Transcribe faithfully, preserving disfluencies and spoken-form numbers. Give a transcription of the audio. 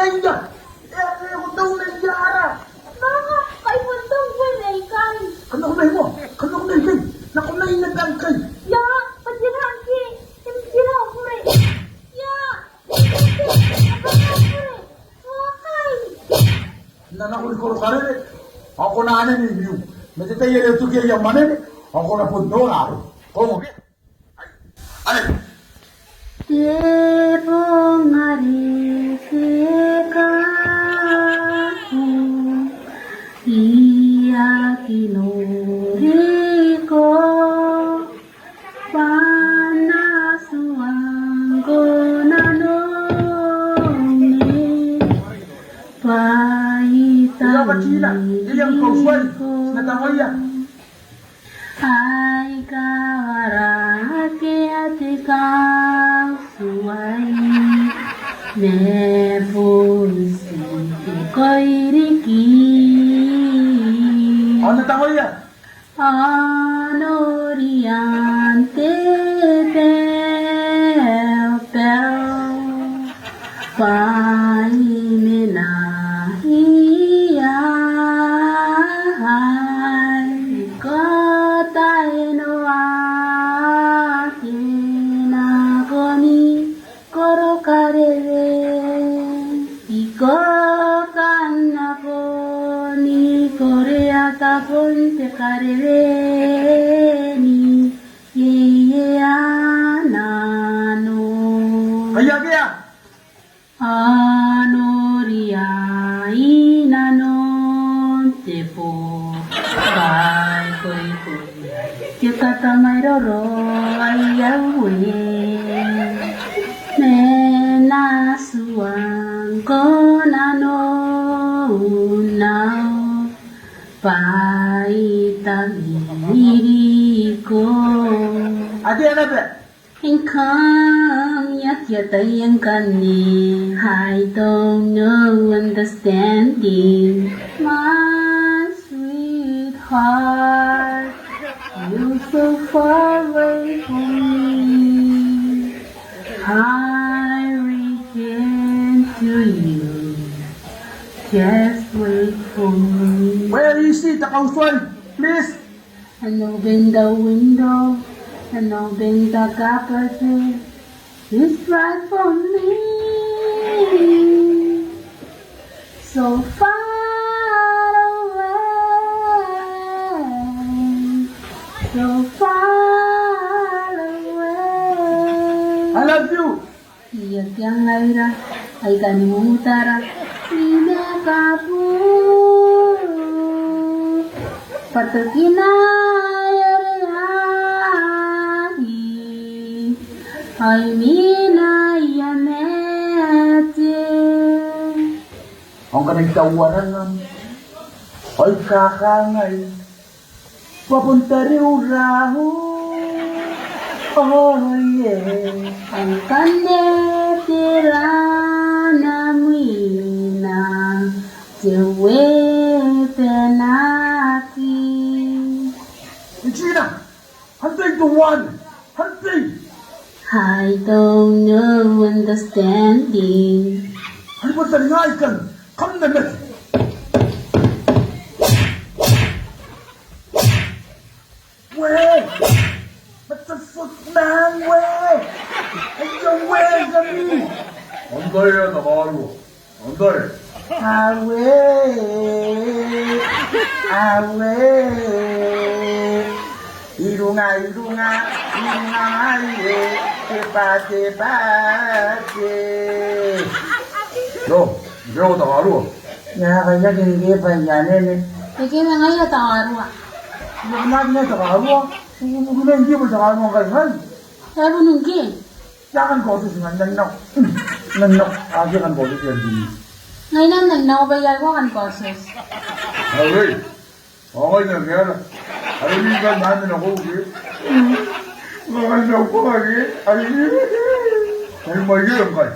Ia, e, e, ko tau mai ia ara. Manga, kai ko tau mai ngkai. Kam nako mai moa, kam nako mai ngkai. Nako mai naba ngkai. Ia, bwa ti na aki, ti na aki. Ia. N na nako ni koro karere, ao ko na anene iu. Ma te tai are e toki iai am anene, ao ko na bon nora arou. Ko ongo ke? Anene. Te bong are te kaaku, I aki noriko. Bwa N na tuangko nanou, bwa I tangira. Ia, Kausai, N na tangoia. Ai kawara ake a te Kausai, ma bon ti te koiriki. Ao N na tangoia. A nori aon te bwebwe, bwa I mena iai. I kataia noa te nakoni koro karere, I kan nako ni korea tabon te karere ni iei ana nano. Ai akea. A nori ae I nanon te bong. Bwa e koikoi te katamaroa ae I a uea. Ma N na tuangko nanou nao, bwa I tangira ko. Ake naba. Ngkana I aki ataia ngkanne, I don't know understanding. My sweetheart, you're so far away from me. I return to you. Just wait for me. Where is it, Kausai? Please. And open the window, and open the cupboard door. It's right for me. So far away, so far away. I love you. Ia tiang aira, aika ni mutara, I mena kabu. Bwa tokina ere ai, ai mina ia mete. Ao ngkana I tauarangam, ao I kakangai. Bwa bon tariu rahu. Oh, yeah. Ngkanne tera ana mwina te webenaki. Regina, antai te one? Antai? I don't know understanding. Ai bwa tari ngai kan. Kam na mate. Wee! What the fuck, man? Wee! Aio wee, kami! Antai ae takarua? Antai? Awe! Awe! Irunga, irunga, irunga ngaie, te bwaa, te bwaa, te. Io, ngke ko takarua? Ia, kai ake ngke bwa I anene. Eke ngaia takarua. Io, ngai ngai takarua. Uku, uku ngai ngke bwa takarua ngkai ngai. E, bon ngke. Ia kan koaua ti ngai nang nako. Nang nako. Ake kan koaua ti ngai. Ngai nang nang nako bwa I a kan koaua ti. Awe. Ao ngai nang nako. Are ni kan nang nako ke. Ngai nang nako ke. Are ni. Are mai ke ngkai.